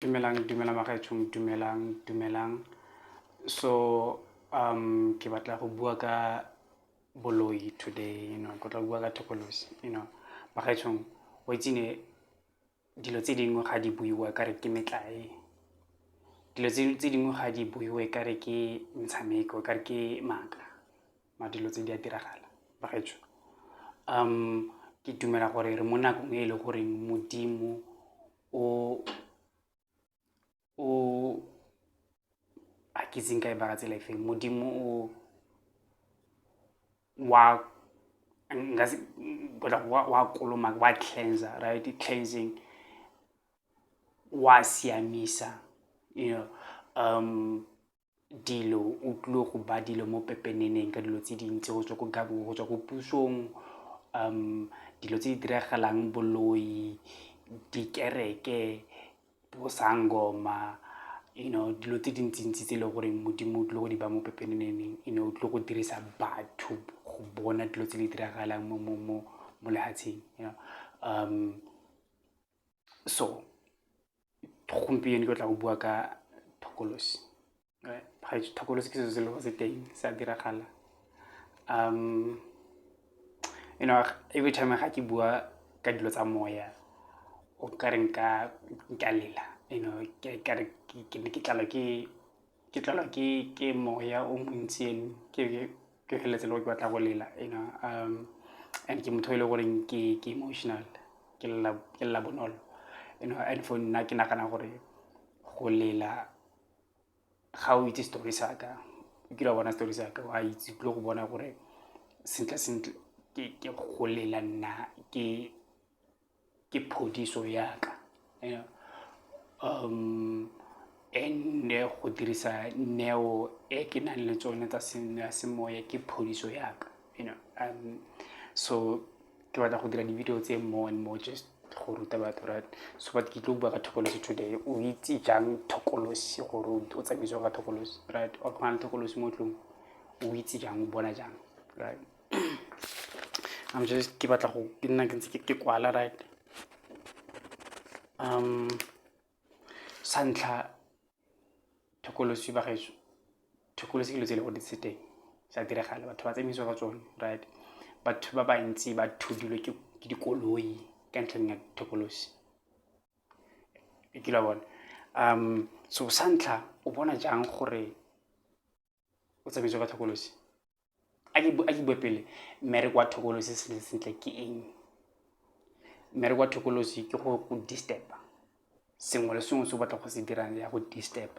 Dumelang, dumelang bagaetshong, dumelang, dumelang. So ke batla go bua ka boloi today, ke tla bua ka thokolosi. Bagaetshong, wa itse ne dilo tse dingwe ga di buiwa kare ke metlae. Dilo tse dingwe ga di buiwe kare ke metshameko, kare ke maaka. Mara dilo tse di a diragala, bagaetsho. Ke dumela gore re mo nakong e le goreng Modimo o a ke itseng ka e baka tsela e feng. Modimo o wa nka se wa kolomaka, wa cleanser, right? Cleansing, wa siamisa dilo. O tlile go ba dilo mo pepeneneng ka dilo tse dintsi go tswa ko pusong, dilo tse di diragalang, boloi, dikereke, bosangoma, dilo tse dintsintsi tse e leng gore Modimo o tlile go di ba mo pepeneneng, o tlile go dirisa batho go bona dilo tse di diragalang mo lefatsheng. So gompieno ke tla go bua ka thokolosi. Bagaetsho, thokolosi ke selo se e leng gore se teng, se a diragala. Every time ga ke bua ka dilo tsa moya, o kare nka lela, ke kare ke tlelwa ke moya o montsi eno, ke feleletse le gore ke batla go lela. And ke motho e le goreng ke emotional, ke lla bonolo. And for nna ke nagana gore go lela, ga o itse story sa ka, o kile wa bona story sa ka, wa itse, tlile go bona gore sentle sentle ke go lela nna ke phodiso ya ka. And go dirisa neo e ke nang le tsone tsa semoya ke phodiso ya ka. So ke batla go dira di-video tse more and more just go ruta batho, right? So but ke tlo bua ka thokolosi today. O itse jang thokolosi, gore o tsamaisiwa ka thokolosi, right? Or go na le thokolosi mo tlong, o itse jang, o bona jang, right? I'm just ke batla go ke nna ke ntse ke kwala, right? Sa ntlha, thokolosi, bagaetsho, thokolosi ke dilo tse e le gore di se teng, sa diragala, batho ba tsamaisiwa ka tsone, right? Batho ba bantsi ba thudilwe ke dikoloi ka ntlheng ya thokolosi e kile wa bona. So sa ntlha, o bona jang gore o tsamaisiwa ka thokolosi? A ke bue pele mmereko wa thokolosi sentle sentle ke eng. Mmereko wa thokolosi ke go disturb sengwe le sengwe se o batla go se dirang, ya go disturb.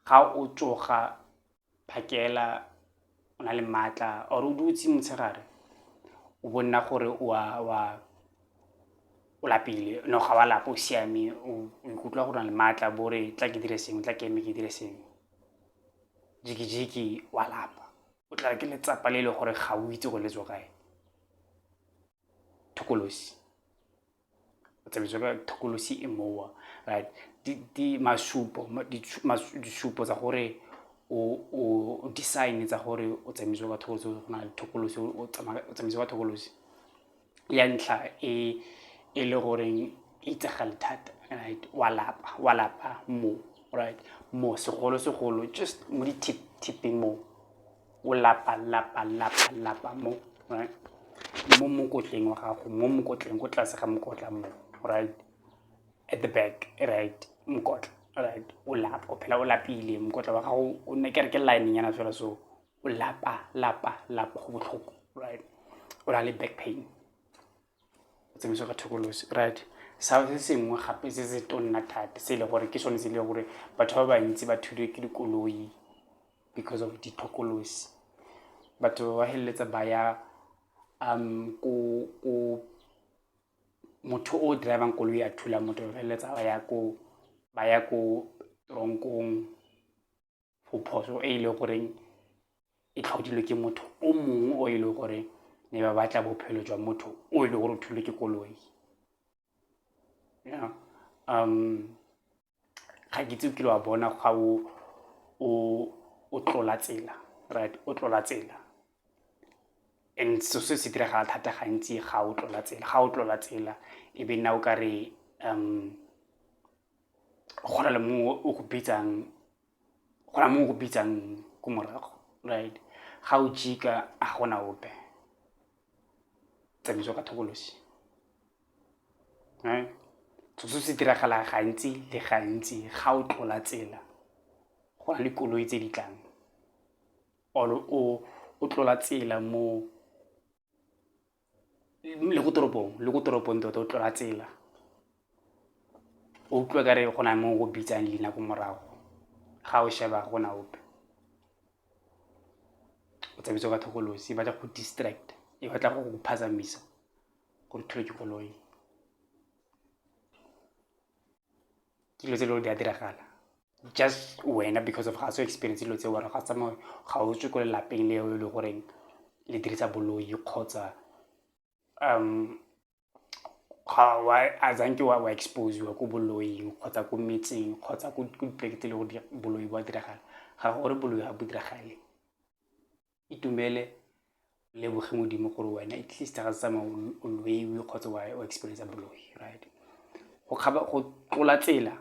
Ga o tsoga phakela, o na le maatla, or o dutse motshegare, o bona gore o lapile. No, ga wa lapa, o siame, o ikutlwa gore o na le maatla, bo re tla ke dire sengwe, tla ke eme ke dire sengwe, jiki-jiki wa lapa, o tla ke letsapa le e le gore ga o itse gore le tswa kae. Thokolosi, o tsamaisiwa ka thokolosi e mowa, right? Masupo, disupo tsa gore o di-sign tsa gore o tsamaisiwa ka thokolosi, go na le thokolosi, o tsamaisiwa ka thokolosi. Ya ntlha e e le goreng e itsagale thata, right? Wa lapa, wa lapa mo, right? Mo segolo segolo just mo di-tip tipping mo, o lapa lapa lapa lapa mo, right? Mo mokotleng wa gago, mo mokotleng, ko tlase ga mokotla mo, right at the back, right? Mokotla, right? O lapa, o phela o lapile, mokotla wa gago o nne kere ke line nyana fela. So o lapa lapa lapa, go botlhoko, right? O na le back pain, o tsamaisiwa ka thokolosi, right? Sa se sengwe gape se se tonna thata, se e le gore ke sone se e le gore batho ba bantsi ba thudilwe ke dikoloi because of dithokolosi, batho ba feleletsa ba ya ko motho o drivang koloi a thula motho, ba feleletsa ba ya ko tronkong for phoso e e le goreng e tlhodilwe ke motho o mongwe o e leng gore ne ba batla bophelo jwa motho o e leng gore o thulwe ke koloi. Ga ke itse o kile wa bona ga o tlola tsela, right? O tlola tsela, and so se se diragala thata gantsi ga o tlola tsela. Ga o tlola tsela, e be nna o kare Go na le mongwe o go bitsang, go na mongwe o go bitsang ko morago, right? Ga o jika a gona ope, tsamaiso ka thokolosi, right? So se se diragala gantsi le gantsi ga o tlola tsela, go na le koloi tse di tlang, or o tlola tsela mo le ko toropong, le ko toropong tota o tlola tsela, o utlwa kare go na le mongwe o go bitsang leina ko morago, ga o sheba ga gona ope. O tsamaisiwa ka thokolosi, e batla go distract, e batla go go phazamisa gore o thulwe ke koloi. Ke dilo tse e le gore di a diragala just wena because of ga se o experience dilo tseo, ga tsamaye, ga o tswe ko lelapeng le e le goreng le dirisa boloi kgotsa ga wa a zanke wa expose-iwa ko boloing kgotsa ko metseng kgotsa ko dipoleke tse e le gore boloi bo a diragala. Ga gore boloi ga bo diragale, itumele, leboge Modimo gore wena at least ga se tsamaya o loiwe kgotsa wa experience boloi, right? Go tlola tsela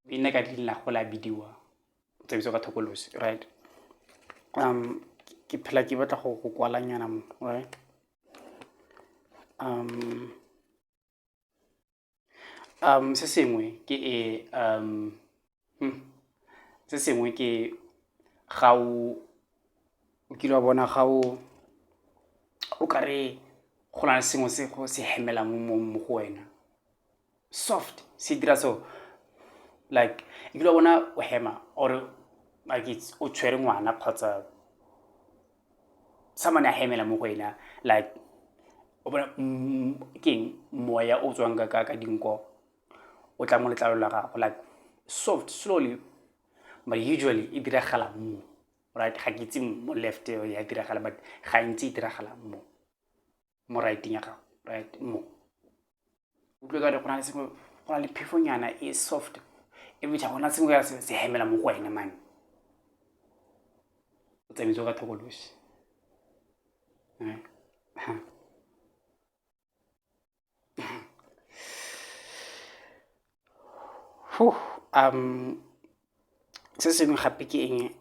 e nna ka leina go la bidiwa o tsamaisiwa ka thokolosi, right? Ke phela ke batla go kwalanyana mo, right? Se sengwe ke e se sengwe ke ga o kile wa bona ga o kare go na le sengwe se go se hemelang mo go wena, soft se dira so, like ebile wa bona o hema or like it's o tshwere ngwana kgotsa someone a hemela mo go wena, like o bona keng moya o tswang ka dinko o tla mo letlalo la gago, like soft, slowly, but usually e diragala mo right. Ga ke itse mo left ya diragala, but gantsi e diragala mo right-eng ya gago, right? Mo utlwe ka re go na le sengwe, go na le phefonyana e soft every time, go na le sengwe ya se hemela mo go wena man, o tsamaisiwa ka thokolosi. Se sengwe gape ke eng?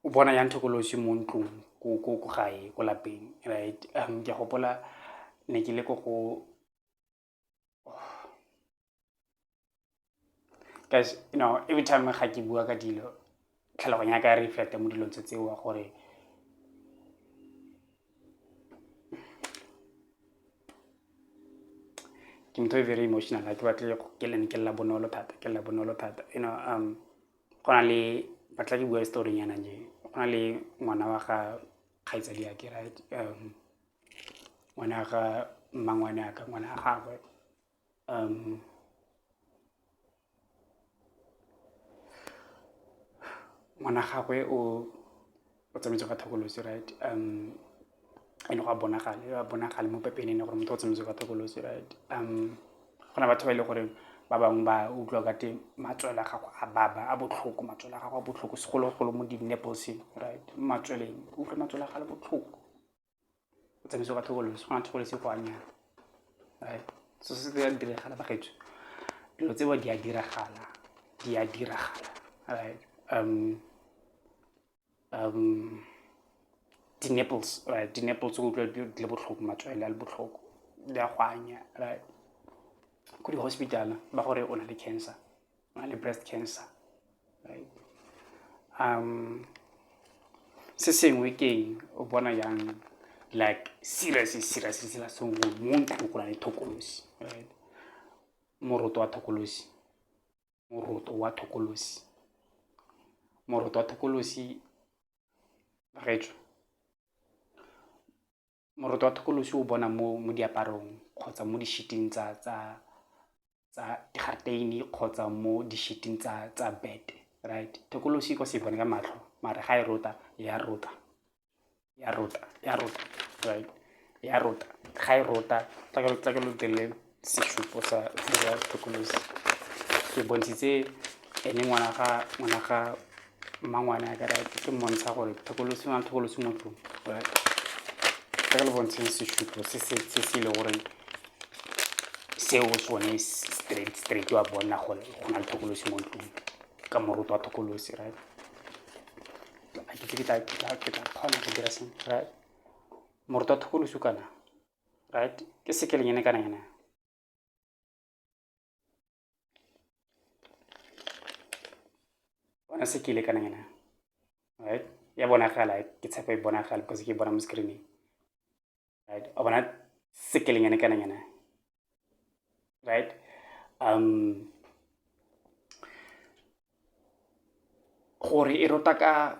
O bona yang thokolosi mo ntlong, ko gae, ko lapeng, right? Ke gopola ne ke le ko go, guys, every time ga ke bua ka dilo, tlhaloganyo ya ka e reflect-a mo dilong tse tseo gore ke motho e very emotional, ga ke batle ke lene, ke lla bonolo thata, ke lla bonolo thata. Go na le, batla ke bua story nyana je, go na le ngwana wa ga kgaitsadiake, right? Ngwana wa ga mmangwane wa ka, ngwana wa gagwe, ngwana gagwe o tsamaisiwa ka thokolosi, right? And go a bonagala, a bonagale mo pepenene gore motho o tsamaisiwa ka thokolosi, right? Go na batho ba e le gore ba bangwe ba utlwa ka te matswele a gago a baba, a botlhoko, matswele a gago a botlhoko, segologolo mo di-nipples-eng, right? Mo matsweleng, o utlwa matswele a gago a le botlhoko, o tsamaisiwa ka thokolosi, go na thokolosi go anyana, right? So se se a diragala bagaetsho, dilo tseo di a diragala, di a diragala, right? Di-nipples, right? Di-nipples o utlwa di le botlhoko, matswele a le botlhoko, di a go anya, right? Ko di-hospital ba gore o na le cancer, o na le breast cancer, right? Se sengwe ke eng? O bona yang, like seriously, seriously, seriously, mo ntlong go na le thokolosi, right? Moroto wa thokolosi, moroto wa thokolosi, moroto wa thokolosi bagaetsho, moroto wa thokolosi o bona mo diaparong kgotsa mo di-sheet-ing tsa digareteine kgotsa mo di-sheet-ing tsa bed, right? Thokolosi ko se bone ka matlho, mare ga e rota, ya rota, ya rota, ya rota, right? Ya rota, ga e rota, tla ke lo direle sesupo sa thokolosi. Ke bontshitse ene ngwana ga mmangwane a ka, right? Ke mmontsha gore thokolosi, go na le thokolosi mo ntlong, right? Tla ke le bontsheng sesupo se se e le gore Seo sone straight straight wa bona gore go na le thokolosi mo ntlong ka moroto wa thokolosi, right? Ke tla kgona go dira sengwe, right? Moroto wa thokolosi kana, right, ke sekelenyane kana nyana. Bona sekele kana nyana, right? Ya bonagala, ke tshepa e bonagala because ke bona mo screening, right? O bona sekelenyane kana nyana, right? Gore e rota ka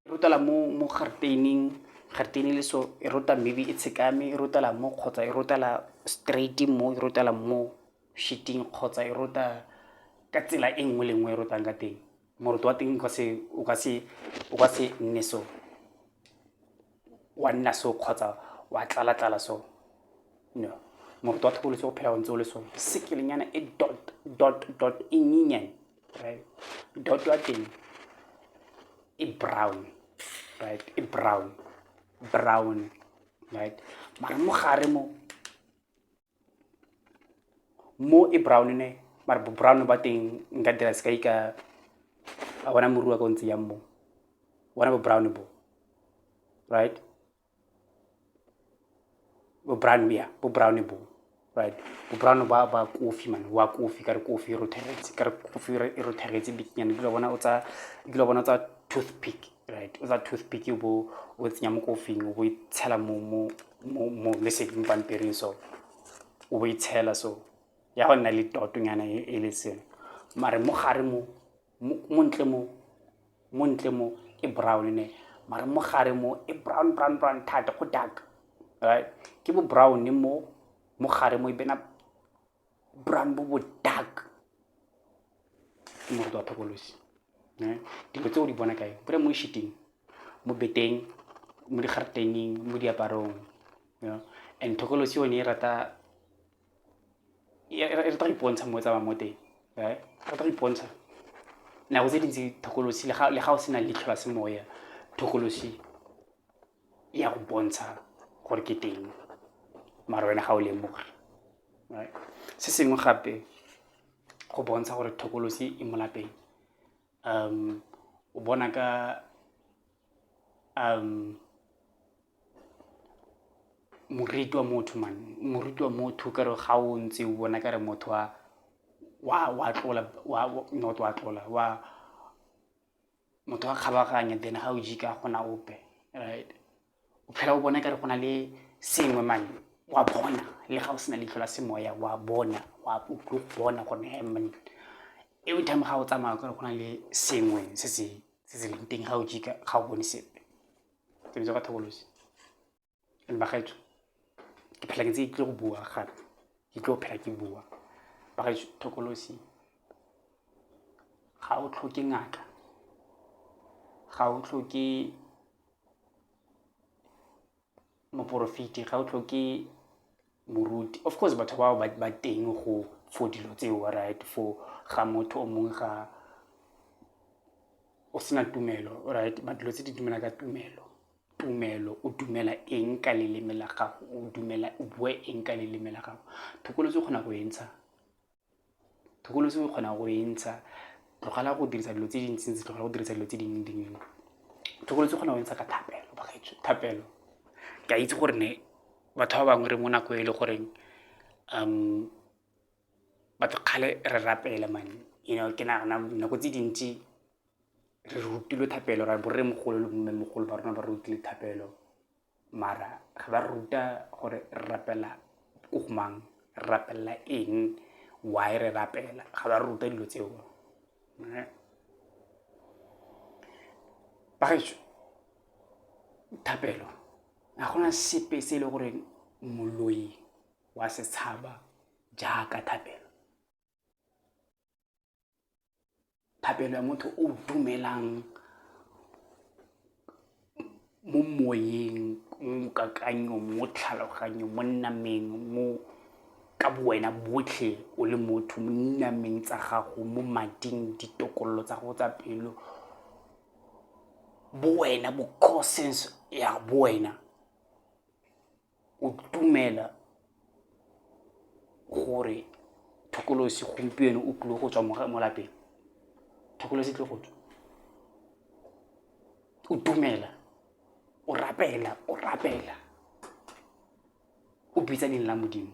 e rotela mo gareteining, gareteine le so e rota maybe e tshekame, e rotela mo kgotsa e rotela straight mo, e rotela mo sheet-ing kgotsa e rota ka tsela e nngwe le nngwe e rotang ka teng. Moroto wa teng o ka se nne so, wa nna so kgotsa wa tlala-tlala so, no. Moroto wa thokolosi go phela o ntse o le so, sekelenyana e dot dot dot e nyenyane, right? Dot wa teng e brown, right? E brown brown, right? Mara mo gare mo mo e brown ne, mara bo brown ba teng nka dira sekai ka a bona morua ka o ntse yang mo, bona bo brown bo, right? Bo brown, ya bo brown bo, right? Bo brown ba kofi man, wa kofi ka re kofi e rothegetse, ka re kofi e rothegetse bikinyana. Kile bona o tsa, kile bona o tsa toothpick, right? O tsa toothpick o bo o tsenya mo kofing, o bo e tshela mo le se mo pampiring so, o bo e tshela so, ya go nna le totonyana e le selo. Mare mo gare mo, mo ntle mo, mo ntle mo e brown ne, mare mo gare mo e brown brown brown thata, go dark, right? Ke bo brown mo mo gare mo e bena brown bo bo dark. Ke moroto wa thokolosi. Dilo tse o di bona kae? Bona mo sheet-ing, mo beteng, mo digareteining, mo diaparong, you know? And thokolosi yone e rata go ipontsha mo e tsamayang mo teng, right? E rata go ipontsha. Nako tse dintsi thokolosi le ga o sena leitlho la semoya, thokolosi e ya go bontsha gore ke teng, mara wena ga o lemoge, right? Se sengwe gape go bontsha gore thokolosi e mo lapeng, o bona ka moriti wa motho man, moriti wa motho kare ga o ntse o bona kare motho wa tlola, wa not wa tlola, wa motho wa kgabaganya, then ga o jika gona ope, right? O phela o bona kare go na le sengwe man, wa bona le ga o sena leitlho la semoya, wa bona, wa utlwa go bona gore he man, every time ga o tsamaya kare go na le sengwe se se leng teng, ga o jika ga o bone sepe. Tse bitsa ka thokolosi. And bagaetsho, ke phela ke ntse ke tlile go bua gape, ke tlo phela ke bua. Bagaetsho, thokolosi ga o tlhoke ngaka, ga o tlhoke moporofeti, ga o tlhoke moruti. Of course batho bao ba teng go for dilo tseo, right? For ga motho o mongwe ga o sena tumelo, right? But dilo tse di dumela ka tumelo. Tumelo, o dumela eng ka leleme la gago, o dumela o bua eng ka leleme la gago. Thokolosi o kgona go e ntsha, thokolosi o kgona go e ntsha. Tlogela go dirisa dilo tse dintsi-ntsi, tlogela go dirisa dilo tse dingwe-dingwe. Thokolosi o kgona go e ntsha ka thapelo, bagaetsho, thapelo. Ke a itse gore ne batho ba bangwe re mo nako e le goreng batho kgale re rapela man, you know, ke nagana nako tse dintsi re rutilwe thapelo, ra borremogolo le bommemogolo ba rona ba rutile thapelo, mara ga ba ruta gore re rapela ko go mang, re rapelela eng, why re rapela, ga ba ruta dilo tseo. Bagaetsho, thapelo ga gona sepe se e le gore moloi wa setshaba jaaka thapelo. Thapelo ya motho o dumelang mo moyeng, mo kakanyong, mo tlhaloganyong, mo nameng, mo ka bowena botlhe o le motho, mo dinameng tsa gago, mo mading, ditokololo tsa gago tsa pelo, bo wena bo core sense ya bo wena, o dumela gore thokolosi gompieno o tlile go tswa mo lapeng, thokolosi e tlile go tswa. O dumela, o rapela, o rapela, o bitsa leina la Modimo.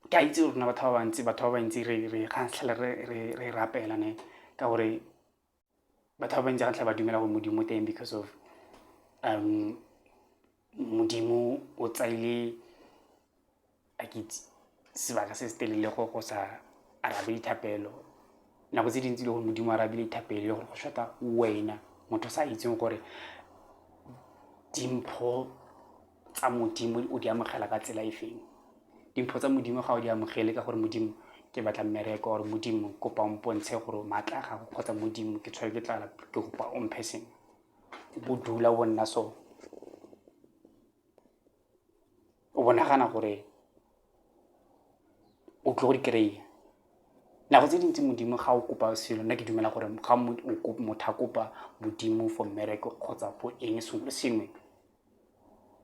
Ke a itse rona batho ba bantsi, batho ba bantsi re ga tlhele re rapela ne, ka gore batho ba bantsi ga tlhele ba dumela gore Modimo o teng because of Modimo o tsaile a ke itse sebaka se se telele go sa arabe dithapelo. Nako tse dintsi le gore Modimo a arabile dithapelo le gore go short-a wena motho o sa itseng gore dimpho tsa Modimo o di amogela ka tsela e feng. Dimpho tsa Modimo ga o di amogele ka gore Modimo ke batla mmereko or Modimo kopa o mpontshe gore maatla a gago kgotsa Modimo ke tshwerwe ke tlala ke kopa o mphe sengwe. O bo dula o nna so, o bo nagana gore o tlile go di kry-a. Nako tse dintsi Modimo ga o kopa selo, nna ke dumela gore ga motho a kopa Modimo for mmereko kgotsa for eng sengwe le sengwe,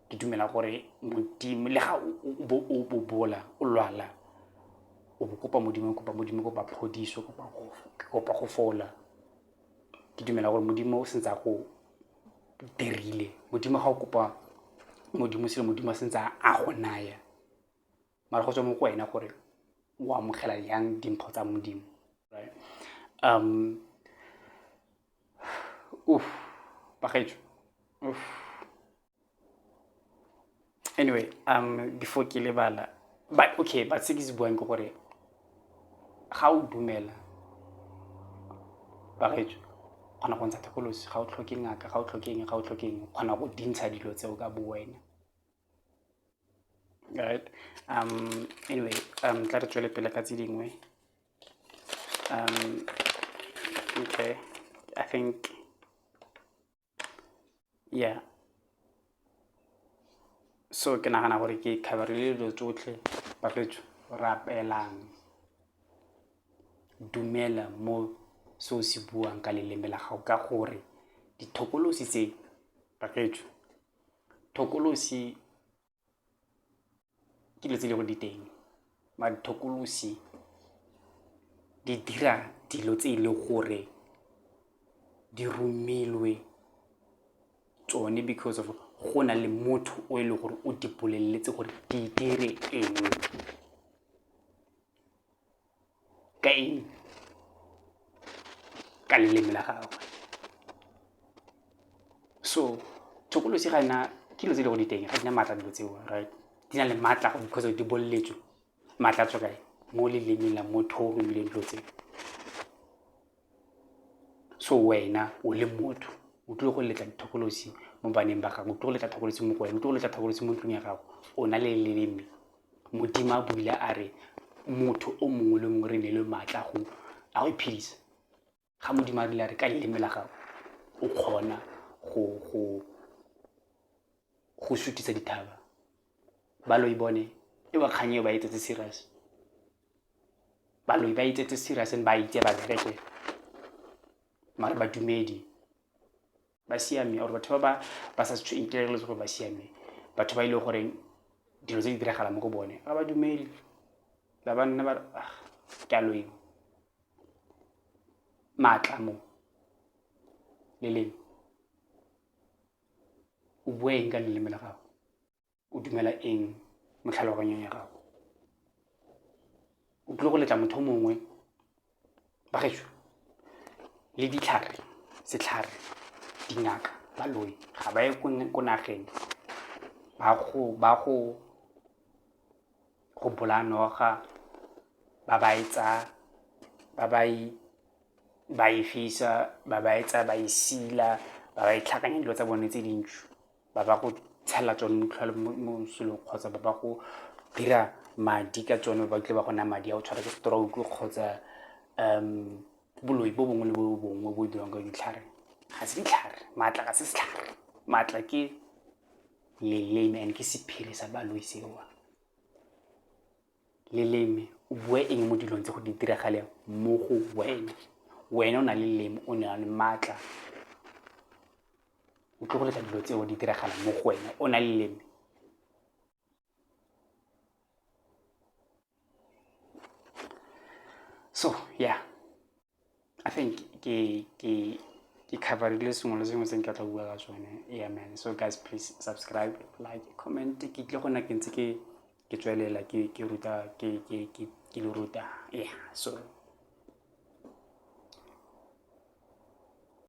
ke dumela gore Modimo le ga o bobola, o lwala, o bo kopa Modimo, kopa Modimo, kopa phodiso, kopa go fola. Ke dumela gore Modimo o sentse a go dirile. Modimo ga o kopa Modimo selo, Modimo a sentse a go naya. Mara go tswa mo go wena gore o amogela yang dimpho tsa Modimo. Right? Bagaetsho. Anyway, before ke lebala, but okay, but se ke se buang ke gore ga o dumela bagaetsho, kgona go ntsha thekolosi, ga o tlhoke ngaka, ga o tlhoke eng, ga o tlhoke eng, o kgona go dintsha dilo tseo ka bo wena. Right? Anyway, tla re tswele pele ka tse dingwe. Okay, I think, yeah. So ke nagana gore ke coverile dilo tsotlhe. Bagaetsho, rapelang, dumela mo se o se buang ka leleme la gago, ka gore dithokolosi tse, bagaetsho, thokolosi ke dilo tse e leng gore di teng, mare thokolosi di dira dilo tse e leng gore di romilwe tsone because of go na le motho o e leng gore o di boleletse gore di dire eng ka eng ka leleme la gagwe. So thokolosi ga ena ke dilo tse e leng gore di teng, ga di na maatla dilo tseo, right? Di na le maatla because di boleletswe. Maatla a tswa kae? Mo lelemeng la motho o romileng dilo tseo. So wena o le motho o tlile go letla dithokolosi mo baneng ba gago, o tlile go letla thokolosi mo go wena, o tlile go letla thokolosi mo ntlong ya gago. O na le leleme. Modimo a buile a re motho o mongwe le mongwe re neilwe maatla a go iphedisa. Ga Modimo a rile a re ka leleme la gago o kgona go sutisa dithaba. Baloi bone e ba kgang eo ba e tsetse serious. Baloi ba e tsetse serious and ba itse ba bereke, mare badumedi ba siame or batho ba ba sa inteleletse gore ba siame, batho ba e leng gore dilo tse di diragalang mo go bone ga ba dumele, ba ba nna ba re ah ke a loiwa. Maatla mo leleme, o bua eng ka leleme la gago? O dumela eng mo tlhaloganyong ya gago? O tlile go letla motho o mongwe, bagaetsho, le ditlhare, setlhare, dingaka, baloi ga ba ye ko nageng ba go bolaya noga, ba ba e tsaya ba ba e fisa, ba ba e tsaya ba e sila, ba ba e tlhakanya dilo tsa bone tse dintsi, ba ba go tshela tsone mo selong kgotsa ba ba go dira madi ka tsone, ba tle ba go naya madi a go tshwara ke stroke kgotsa boloi bo bongwe le bo bongwe bo dirwang ka ditlhare. Ga se ditlhare, maatla ga se setlhare, maatla ke leleme and ke sephiri sa baloi seo. Leleme, o bua eng mo dilong tse go di diragale mo go wena? Wena o na le leleme, o na le maatla, o O tlo go letla dilo tseo di diragala mo go wena o na le leme. So yeah, I think ke coverile sengwe le sengwe se nka tla bua ka sone. Yeah man, so guys, please subscribe, like, comment. Ke tle go nna ke ntse ke tswelela ke ruta, ke le ruta. Yeah, so.